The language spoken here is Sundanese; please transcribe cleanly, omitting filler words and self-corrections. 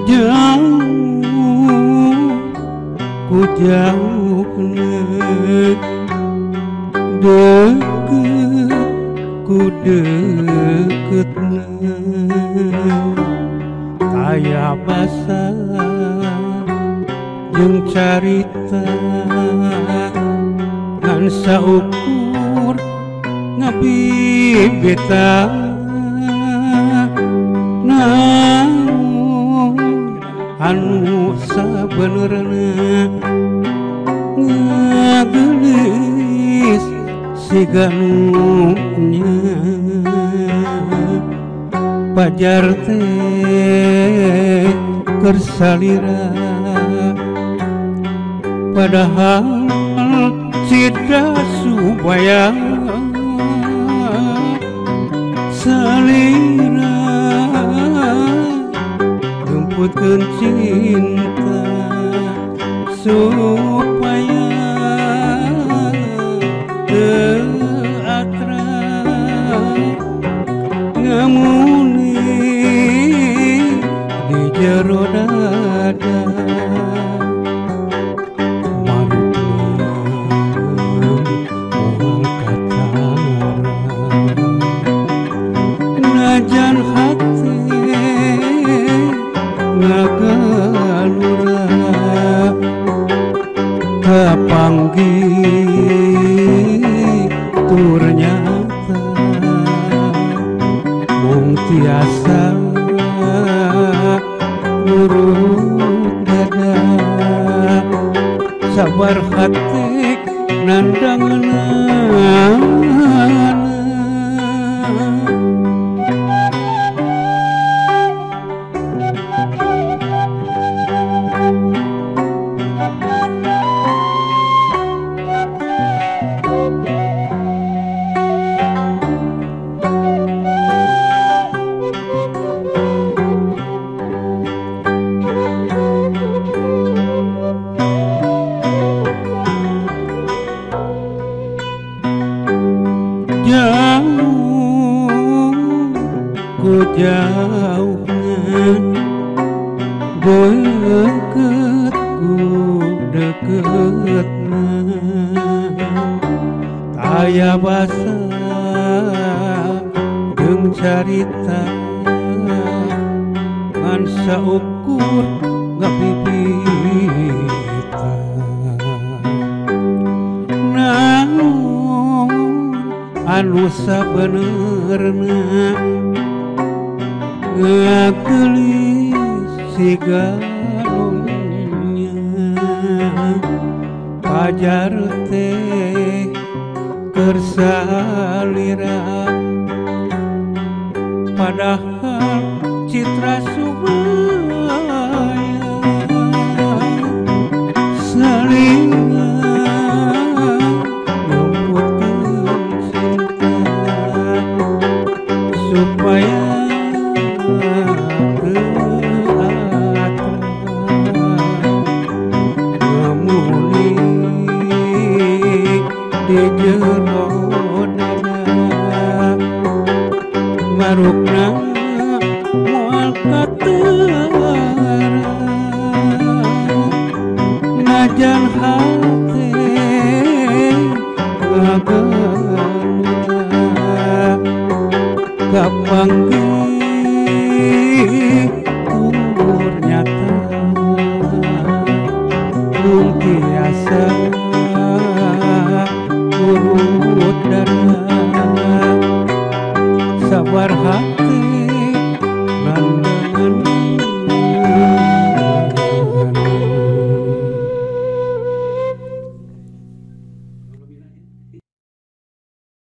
Jauh ku jauhna, deket ku deketna, kaya basa jeung carita ngan saukur ngabibita. Naon anu sabenerna ngageulis siga nu nya, pajar teh keur salira padahal cida supaya salira jemputkeun cinta supaya teu atra ngamuni di jero dada. Marukna moal katara najan hate ngagalura kapanggih tur nyata mung tiasa nurut dada sabar hate nandangna. Jauh ku jauhna, deket ku deketna, taya basa jeung carita ngan saukur ngapipita. Naon anu sabenerna ngageulis siga nu nya, pajar teh keur salira padahal citra subaya salira nyemputkeun cinta supaya teu atra ngamuni di jero dada. Marukna moal katara najan hate ngagalura kapanggih tur nyata mung tiasa urut dada sabar hate.